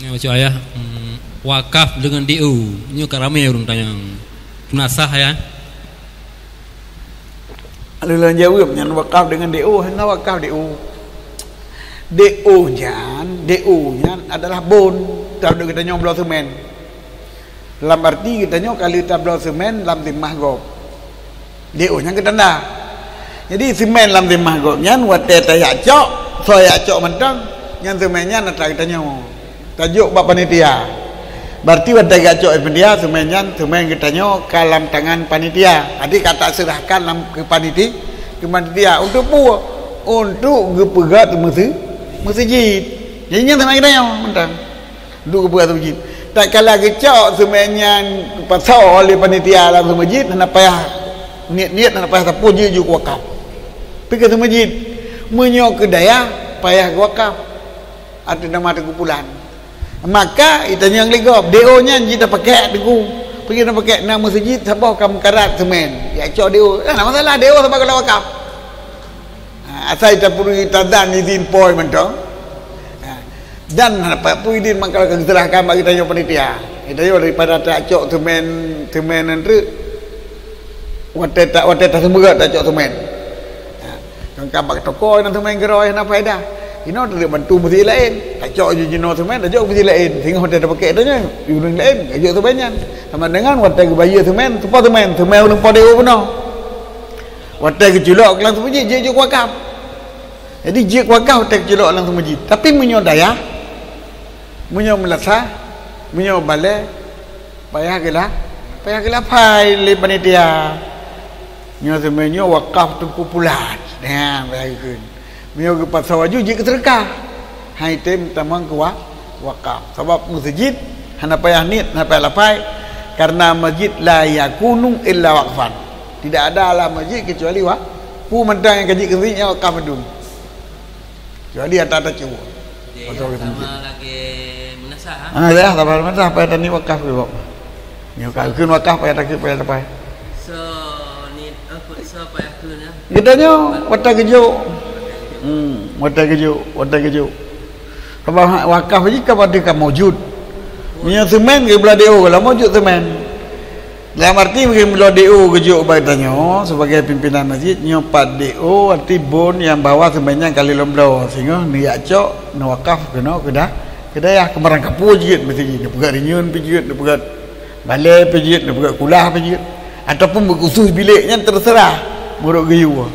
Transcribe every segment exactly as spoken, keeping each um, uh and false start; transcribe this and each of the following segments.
Baca ayah, hmm, wakaf dengan D O. Nyoe ka ramé ureuëng tanyong. Peunasah ya. Lalu lôn jaweueb nyan wakaf dengan D O, hana wakaf D O. D O nyan, D O nyan adalah bon. Tahu geutanyoe bloe semen. Dalam arti geutanyoe kali tabloe semen lam timah gob. D O nyan geutanda. Jadi semen lam timah gob nyan watée tajak cok, soe jak cok mantong, nyan semen nyan atra geutanyoe. Tajok bak panitia. Berarti watée jak cok panitia, semen nyan, semen geutanyoe ka lam tangan panitia. Jadi ka taseurahkan lam keu paniti-, keu panitia. Untuk peue? Untuk geupeugét meusi-, meuseujid. Jadi nyan semen geutanyoe mantong. Duek geupeugah seumeujid. Tatkala geucok seumén nyan geupasoe lé panitia lam seumeujid, hana payah niet-niet, hana payah sapeue, jeuet jeuet wakaf. Pike seumeujid, meunyoe keu dayah payah wakaf ateueh nama Teungku Pulan. Maka itanyong lé gob, D O nyan jeuet tapakèk Teungku. Pike tapakèk na meuseujid saboh ka meukarat seumén. Ya cok D O. Hana masalah, D O saban gohlom wakaf. Ha, asai tapeurugi tadan idin poi mantong. Ha, dan hana payah peue idin maka ka geuserahkan bak geutanyoe panitia. Geutanyoe daripada tacok seumén, seumén nyan treuk. Watée ta-, watée taseumeurot tacok seumén. Ha, kan ka bak toko nyang seumén keudroe hana faedah. Inoe treuk bantu meuseujid laén. Tacok jinoe seumén, tacok meuseujid laén. Singoh watée tapakèk tanyoe, ureuëng laén, tacok seumén nyan. Sama dengan watée geubayeue seumén, seupôt seumén, seumén ureuëng po D O bunoe. Watée geuculok lam seumeujid, jeuet jeuet wakaf. Jadi jeuet wakaf watée geuculok lam seumeujid. Tapi meunyoe dayah, meunyoe meulasah, meunyoe balée, payah geulah, payah geulafai lé panitia. Nyoe seumeunyoe wakaf Teungku Pulan. Nah, payah geukheun. Meunyoe geupasoe laju jeuet keu seudeukah. Hai tem tamong keu wa-, wakaf. Sabab meuseujid hana payah niet, hana payah lafai, karena masjid la yakunu illa waqfan. Tidak ada lah masjid kecuali wa-, peue mantong nyang ka jeuet keu masjid nyan wakaf mandum. Kecuali ata-ata cue. Jadi, betul, ya, betul. Sama lagi meunasah, ha? Ah, ya, sama meunasah, apa yang tadi wakaf ke, Bob? Nyoe ka geukheun wakaf payah takheun, payah tapai. So, ni, eh, so payah kheun, ya? Geutanyoe watée geujok. Hmm, watée geujok, watée geujok. Sabab wakaf jih ka watée ka maujud. Meunyoe seumén geubloe D O, ka maujud seumén. Dalam arti mungkin bloe D O geujok bak tanyoe sebagai pimpinan masjid, nyoe pat D O arti bon nyang bahwa seumén nyan ka lheueh lom bloe, singoh neujak cok, neuwakaf keunoe keu da-, keu dayah, keu barang kapeue jeuet, meusti jih neupeugét rinyun pih jeuet, neupeugét Balée pih jeuet, neupeugét kulah pih jeuet, ataupun beukhusos bilék nyan teuseurah meunurot geuyue.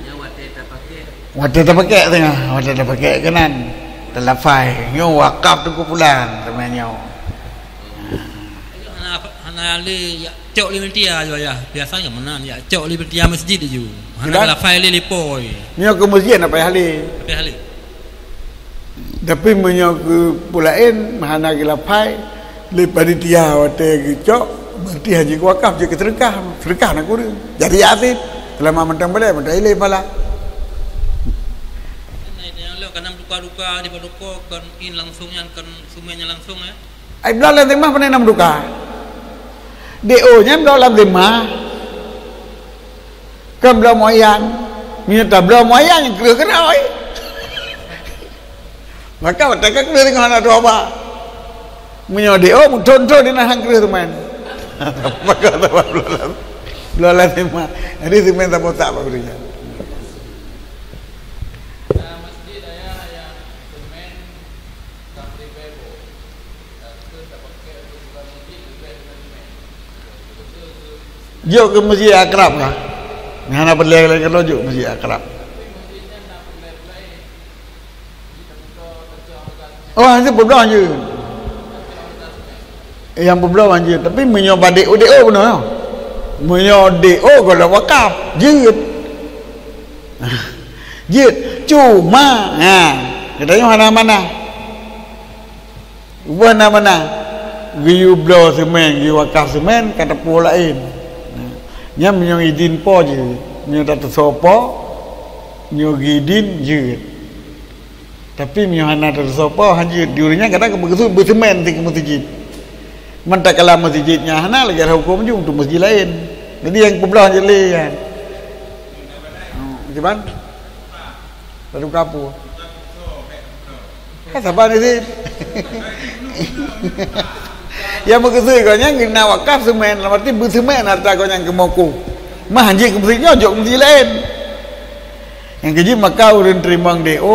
Nyan watée tapakèk. Watée tapakèk teungoh, watée tapakèk keunan, talafai, nyoe wakaf Teungku Pulan, teuma nyoe. Hana, hana lé jak cok lé panitia, ya, ya. Biasanya meunan jak cok lé panitia masjid ju. Hana lafai lé lipoi. Nyoe keu masjid na payah lé. Payah lé. Tapi meunyoe keu peue laén hana geulafai lé panitia watée geucok, berarti hana jeuet keu wakaf, jeuet keu seudeukah. Seudeukah na kureueng. Jadi até, seulama mantong balée, mantong ilée pala. Ka nam duka-duka di paduka, kon in langsung nyan, kon sumé nyan langsung, ya. Ai bloe lam timah pane nam duka. D O nyan bloe lam timah. Kan bloe muayyan. Meunyoe tabloe muayyan, nyang kreueh keudroe. Maka watée ka kreueh teungoh hana dua ba. Meunyoe D O meuthon-thon inan han kreueh teuma. Maka tabloe lam, bloe lam timah. Jadi seumén tabotak bak ureuëng nyan. Jok keu masjid akrab lah. Nyang hana peureulée lé keudroe jok masjid akrab. Oh, hana peubloe jeuet. Nyang peubloe jeuet, tapi meunyoe bak D O, D O bunoe. Meunyoe D O gohlom wakaf, jeuet. Jeuet, cuma, ha, geutanyoe hana manah. Ubah na manah. Geuyue bloe seumén, geuyue wakaf seumén, ka teupeu laén. Nyan meunyoe idin po jeuet. Meunyoe tateusoe po, nyoe geuidin jeuet. Tapi meunyoe hana tateusoe po, han jeuet. Di ureuëng nyan kadang ka beukeusuet beuseumén sikeu meuseujid. Mantakala meuseujid nyan hana, lagée hukôm ju, untuk meuseujid laén. Jadi nyang peubloe jeuet lé nyan. Hmm, kiban? Lalu kapue. Hai saban di sit. Nyang meukeusut gobnyan keunan wakaf seumén, dalam arti beuseumen hareuta gobnyan keu moko. Mah hanjeuet keu meuseujid nyoe, jok keu meuseujid laén. Nyang keujeuet maka ureuëng teurimong D O,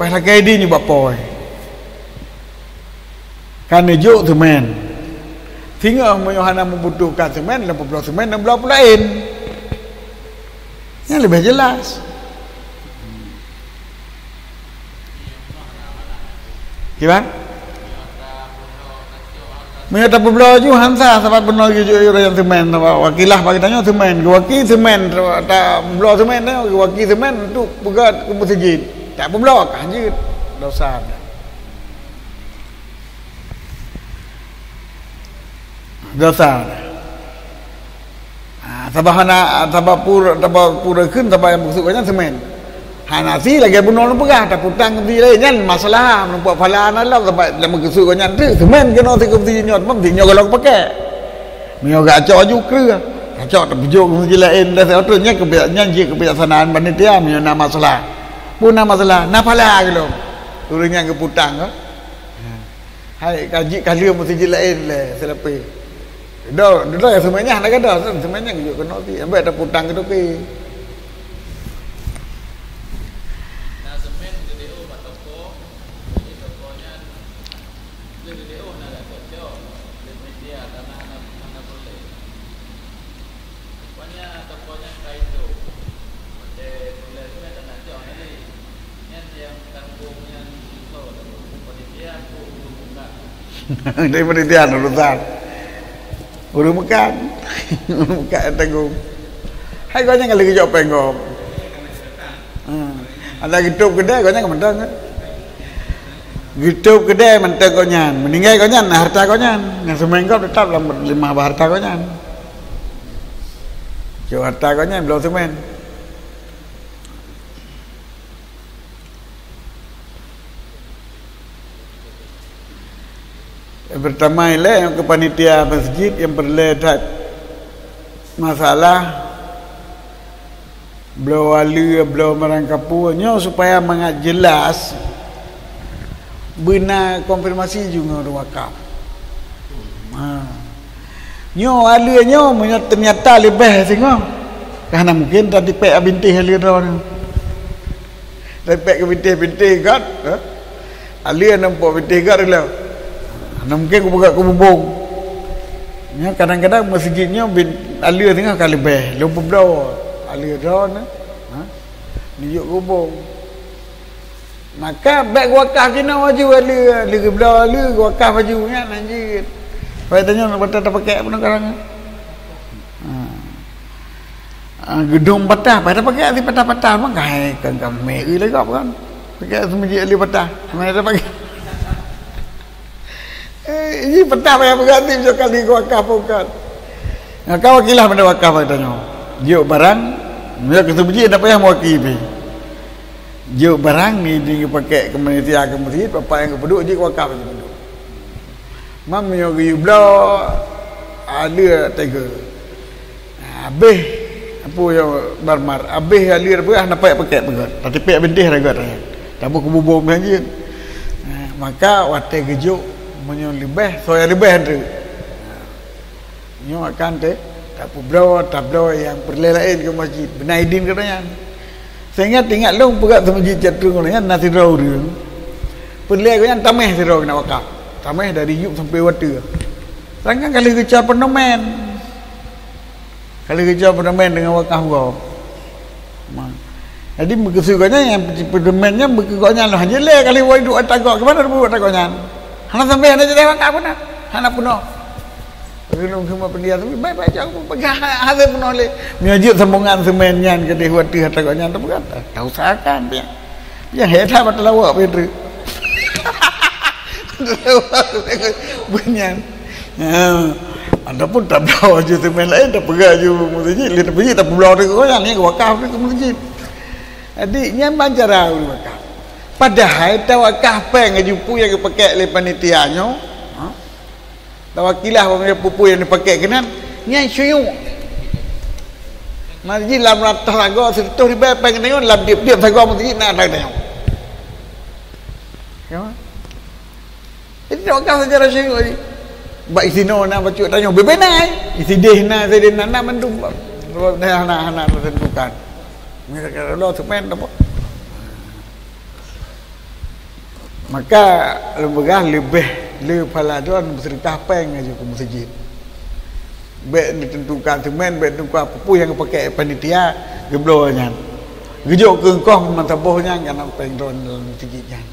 paih lagée di nibak pôi. Ka neujok seumén. Singoh meunyoe hana meubutuhkan seumén, lom peubloe seumén, lom bloe peue laén. Nyan leubeh jeulaih. Kiban? Meunyoe tapeubloe ju han sah, sabab bunoe geujok ureuëng nyang seumén, sabab wakilah bak geutanyoe seumén, geuwaki seumén, tapeubloe seumén, geuwaki seumén untuk peugét keu meuseujid. Tapeubloe ka jeuet, dosa. Dosa. Ha, sabab hana, sabab pur-, sabab pura kheun, sabab nyang meukeusut gobnyan seumén. Hana sie lagée bunoe lôn peugah, taputang sie laén, nyan masalah, meunumpak pahala na lom, sabab nyang meukeusut gobnyan tu seumén keunoe sikeu sie nyoe, teuma sie nyoe gohlom pakèk. Meunyoe geucok aju kreueh, geucok tapeujok keu sie laén, dah siat tu nyan keubiak-, nyan jeuet keubijaksanaan panitia, meunyoe na masalah. Peue na masalah? Na pahala gohlom. Ureuëng nyang geuputang tu. Hai, ka jeuet ka lheueh meuseujid laén lé seulapé. Dudoe, dudoe nyang seumén nyan hana gadôh, seumén nyan geujok keunoe pih. Ambek taputang keu toke. Na seumén geudeo bak toko, jadi toko nyan lé geudeo na gata cok, lé media tanah hana, hana boleh. Rupanya toko nyan ka idup. Watèe tuléh nyan dak na cok tadi. Nyan nyang tanggong nyan isoe tadi. Panitia ku ureueng muka. Dari panitia urusan. Ureueng muka. Ureueng muka nyang tanggong. Hai gobnyan ka lheueh geujok péng gob. Ha. Ada geutôp keudè gobnyan ka mantong kan. Geutôp keudè mantong gobnyan. Meuninggai gobnyan, harta gobnyan. Nyang seumén gob teutap lam limah bak harta gobnyan. Cok harta gobnyan bloe seumén. Nyang peurtama ilèe nyang keu panitia meuseujid nyang peureulèe that masalah. Bloe aleue, bloe marang kapue nyoe supaya mangat jeulaih beuna konfirmasi ju ngon ureueng wakaf. Ha. Nyoe aleue nyoe meunyoe teunyata leubeh singoh, ka hana mungken tatipék bintéh aleue droeneuh. Tatipék keu bintéh-bintéh gat, ha? Aleue na muphom bintéh gat lom. Hana mungken kupeugah keu bubông. Nyoe kadang-kadang meuseujid nyoe bin-, aleue singoh ka leubeh, lôn peubloe aleue droeneuh, ha? Neujok keu bubông. Maka bèk geuwakaf jinoe aju aleue, aleue geubloe aleue geuwakaf aju nyan hanjeuet. Supaya tanyoe bak tapakèk peunoh karang. Ha. Ah, geudong patah, patah pakai hati patah-patah, maka hai kan kami lagi apa kan? Pakai seumiji ali patah, mana ada pakai? Eh, ini patah payah berganti macam kali gua kapok kan. Nah, kau wakilah pada wakaf kata nyoe. Jok barang, dia ke seumiji ada payah mewakili. Jok barang ni dia pakai ke Malaysia ke masjid, bapak yang kepeduk, jok wakaf je peduk. Mam nyoe geuyue bloe, aleue teuga. Habéh, apa yo barmar, habéh aleue beurah na payah pakai peugöt. Tatipék bintéh ragat. Taboh keu bubông meuhan jeuet. Nah, maka watèe geujok meunyoe leubeh, soe nyang leubeh tu. Nyoe akan teu tapeubloe, tabloe nyang peureulèe laén keu masjid. Beuna idin keu nyan. Seingat ingat lôn peugah teumeuji catrung nyan na sidroe ureueng. Peureulèe gobnyan tamèh sidroe keunan wakaf. Tamèh dari yup sampai watèe. Sedangkan ka lheueh geucok peunomen. Ka lheueh geucok peunomen deungon wakaf gob. Ma. Jadi meukeusud gobnyan nyang peunomen nyan beu keu gobnyan lôn hanjeuet lé ka lheueh woe duek ata gob. Keumanö buet ata gobnyan? Hana sampai hana jadi wakaf pun hana peunoh. Renung sama pendiam tapi baik-baik cak aku peugah hana peunoh lé. Meunyoe jeuet sambungan seumén nyan keudeh watèe ata gobnyan teupeugah, tausahakan pian. Nyang hebat beutôi lawak Petrus. Beunyan. Ha. Ataupun tabloe ju seumén laén, tapeugah ju masjid, lé tapeujeuet tapeubloe teuka nyan, ni wakaf teuka masjid. Jadi nyan ban cara ureueng wakaf. Padahai tawakaf péng aju peue nyang geupakék lé panitia nyoe. Ha? Tawakilah bak meunyoe peue-peue nyang dipakék keunan, nyan syuyuk. Masjid lam ratoh sagoe, siratoh ribèe péng geutanyoe, lam tiep-tiep sagoe masjid na ata geutanyoe. Ya. Jadi, tawakal secara syariat. Bak isinoe na bacut tanyoe, beubeunai. Isideh na, isideh na, na mandum. Dah hana, hana tertentukan. Misalkan Allah semen apa? Maka, lôn peugah leubeh le phala droe seudeukah péng laju keu meuseujid. Bék neuteuntukan semen, bék neuteuntukan peue-peue nyang geupaké panitia geubloe nyan. Geujok keu engkoh meusaboh nyan kana péng droe lam meuseujid nyan.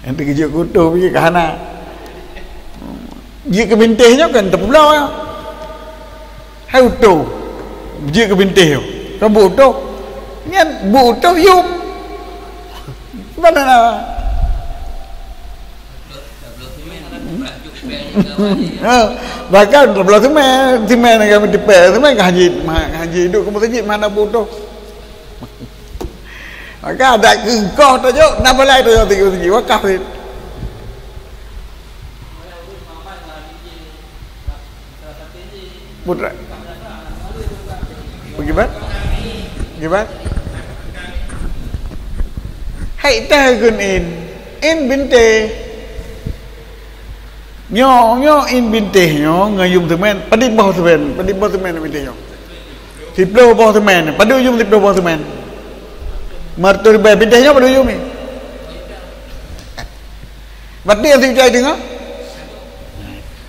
Nanti geujok keu utoh pih ka hana. Jeuet keu bintéh nyoe kan teupubloe. Hai utoh. Jeuet keu bintéh nyoe. Kan buet utoh. Nyan buet utoh yum. Mana na? Ha, bahkan teupubloe semen, semen nyang kami tipék, semen ka hana jeuet, ma-, hana jeuet duek keu meuseujid, mana buet utoh. Maka adak keu engkoh tajok, na balai tajok tinggi-tinggi, wakaf cit. Putra. Bagaimana? Bagaimana? Hai tah gun in. In bintéh. Nyoe, nyoe in bintéh nyoe ngon yum semen, padit boh semen, padit boh semen bintéh nyoe. Siplôh boh semen, padum yum siplôh boh semen. Meureutoh ribèe bintéh nyoe padum yum nyoe. Berarti nyang siucai teungoh.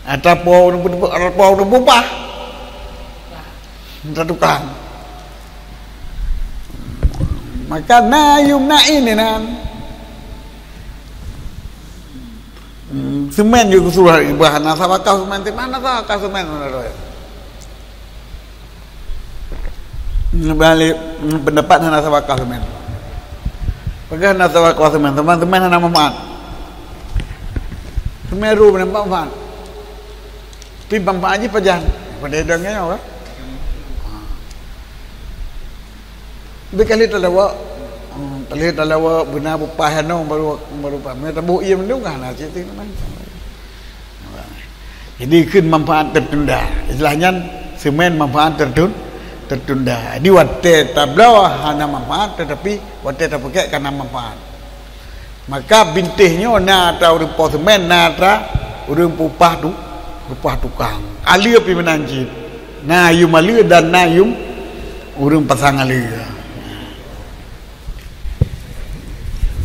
Atawa po, atawa po bubah. Minta tukang. Maka na yum na in inan. Hmm, semen juga suruh ibah na sabakah semen, mana sabakah semen mana tu. Balik, hmm, pendapat hana sabakah semen. Peugah hana sabakah semen, semen, semen hana manfaat. Semen ru hana manfaat. Tapi manfaat jih pajan. Pada idong nyoe kan? Tapi kali talawak, hmm, kali talawak beuna bupah anong baru, baru paham. Tapi taboh ie mendung kan, nah, cit teuma. Jadi, kheun manfaat tertunda. Istilah nyan, semen manfaat tertun-, tertunda. Jadi, watèe tabloe hana manfaat, tetapi watèe tapeugèt ka na manfaat. Maka bintéh nyoe na atra ureueng po semen, na atra ureueng peupah tu-, peupah tukang. Aleue pih meunan cit. Na yum aleue dan na yum ureueng pasang aleue.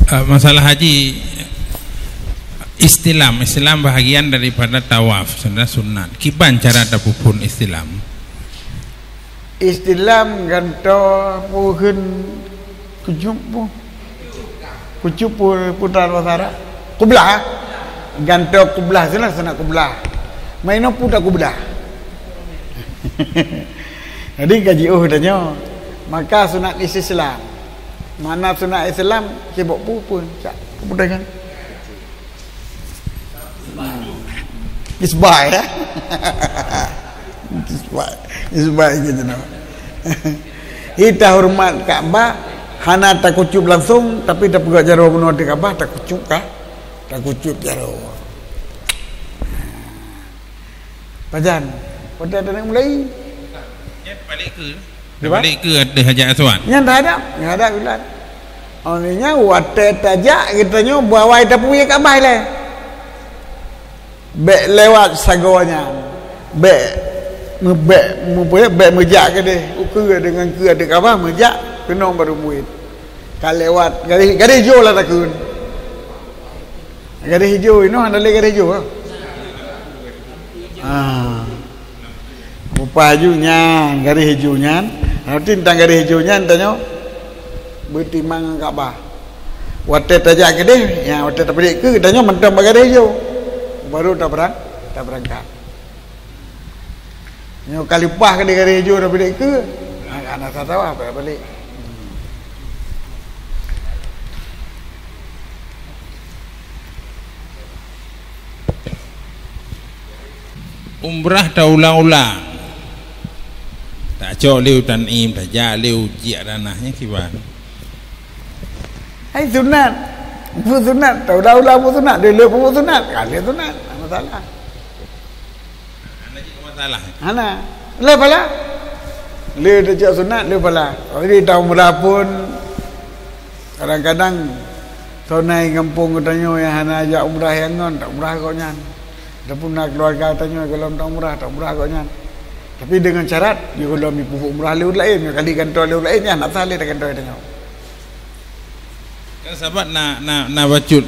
Ah, masalah haji, istilam, istilam bahagian daripada tawaf, sebenarnya sunat. Kiban cara tapeuphon istilam? Istilam gantoe peuhun kucup pu-, kucup pu-, putar bahasa Arab. Kublah. Gantoe kublah, sunat, sunat kublah. Mainoe putar kublah. Jadi ka jiôh tanyoe. Maka sunat istilam. Makna sunat Islam, sibok peue pun. Cak, peue kan? Hmm. Isbah, ya? Isbah. Isbah gitu, no. Kita hormat Ka'bah, hana takucup langsung, tapi tapeugah jaroe bunoe di Ka'bah, takucup ka, takucup jaroe. Pajan, pada ada nak mulai? Balik ke? Di ba? Balik ke ada Hajar Aswad? Nyan dah ada, nyan ada bilang. Oh, ni nyan watèe tajak kita nyoe bawai tapeuye Ka'bah lé. Bèk lewat sagoe nyan. Bèk meubèk, meubèk, bèk meujak keudeh. Ukeue deungon keue di Ka'bah meujak keunong baru muit. Ka lewat garéh, garéh ijo lah takheun. Garéh ijo inoe hana lé garéh ijo. Ha. Upah aju nyan, garéh ijo nyan. Nanti tentang garéh ijo nyan tanyoe beutimang ngon Ka'bah. Watèe tajak keudeh, ya watèe tapeudiek keue tanyoe mantong bak garéh ijo. Baru tabeurang-, tabeurangkat. Nyoe ka leupah ka di garéh ijo dah balik keue. Ha, ka na sasawa balik. Umrah taulang-ulang. Tacok lé u Tan'im, tajak lé u Ji'ranah, nyan kiban. Hai sunat. Buet sunat, taulang-ulang buet sunat, dilèe buet sunat, ka lheueh sunat, hana masalah. Hana jeuet masalah. Hana. Lheueh phala. Lheueh tacok sunat, lheueh phala. Jadi taumrah pun kadang-kadang Soe na i gampông geutanyoe nyang hana jak umrah nyang ngon, taumrah gobnyan. Ataupun na keuluwarga tanyoe gohlom taumrah, taumrah gobnyan. Tapi deungon syarat, nyoe gohlom jipeubuet umrah lé ureueng laén, nyoe kali gantoe lé ureueng laén, nyan hana sah lé tagantoe tanyoe. Kan sahabat na, na, na bacut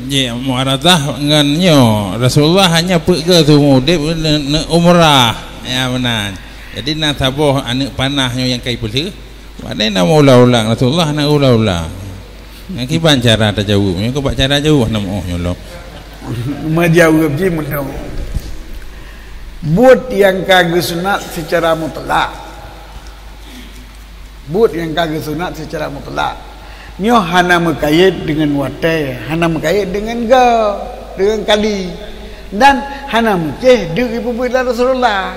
jih Mu'aradhah ngon nyoe, Rasulullah hanya peugah teumeuudép ne, ne umrah. Ya, meunan. Jadi na saboh aneuk panah nyoe nyang ka ipeulheueh. Maknanya na meuulang-ulang, Rasulullah na ulang-ulang. Nyan kiban cara tajaweueb, nyoe keuh bak cara jaweueb na meuoh nyoe lom. Meujaweueb jih meunoe. Buet nyang ka geusunat seucara mutlak. Buet nyang ka geusunat seucara mutlak. Nyoe hana meukayét deungon watée, hana meukayét deungon goe, deungon kali. Dan hana meucéh deuk jipeubuet lé Rasulullah.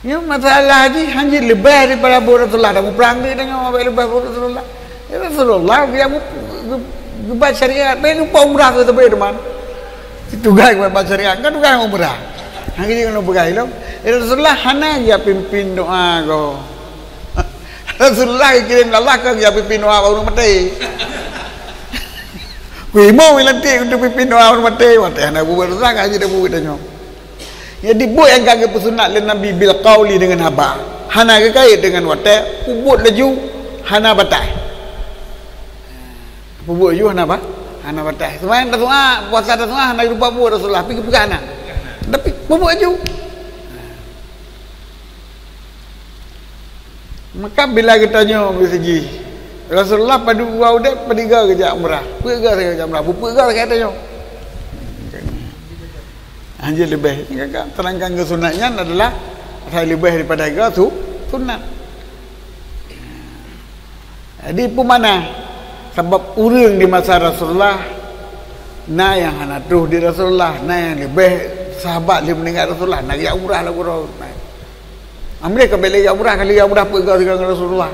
Nyoe masalah jih hana leubeh daripada buet Rasulullah. Dak muprang di tanyoe leubeh buet Rasulullah. Ya, Rasulullah geujak geu-, geu-, geubat syariat, bèk lupa umrah keu teubé teuma. Tugaih geubat syariat, kan tugaih umrah. Hana geujak ngon peugah ilong. Ya, Rasulullah hana geujak pimpin doa ko. Rasulullah geukirém lé Allah kon geujak pimpin doa bak ureueng maté. Kuimu lantik untuk pimpin doa ureueng maté, maté hana buet Rasulullah, kan jeuet buet tanyoe. Jadi buet nyang ka geupeusunat lé Nabi bil qauli deungon haba. Hana geukait deungon watée, peubuet laju, hana bataih. Peubuet laju hana ba-, hana bataih. Seumayang taseumayang, puasa taseumayang hana lupa buet Rasulullah, tapi geupeugah hana. Tapi peubuet laju. Maka bila geutanyoe beuseujih, Rasulullah padum dua udeb, padum goe geujak umrah. Peue goe sagai geujak umrah, peue goe sagai tanyoe. Hana leubeh. Terangkan geusunat nyan adalah asai leubeh daripada goe su-, sunat. Jadi peue makna? Sabab ureueng di masa Rasulullah na nyang hana troh di Rasulullah, na nyang leubeh sahabat lé meuninggai Rasulullah, na geujak umrah lagu roh. Amri ka bèk lé jak umrah, ka lé jak umrah peugah sigoe ngon Rasulullah.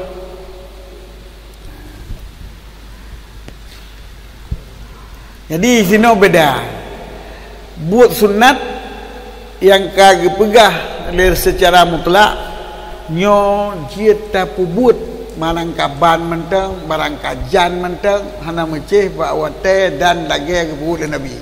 Jadi sinoe beda. Buet sunat nyang ka geupeugah lé seucara mutlak nyoe jeuet tapeubuet, barang ka ban mantong, barang ka jan mantong, hana meucéh bak watée dan lagée geupeubuet lé Nabi.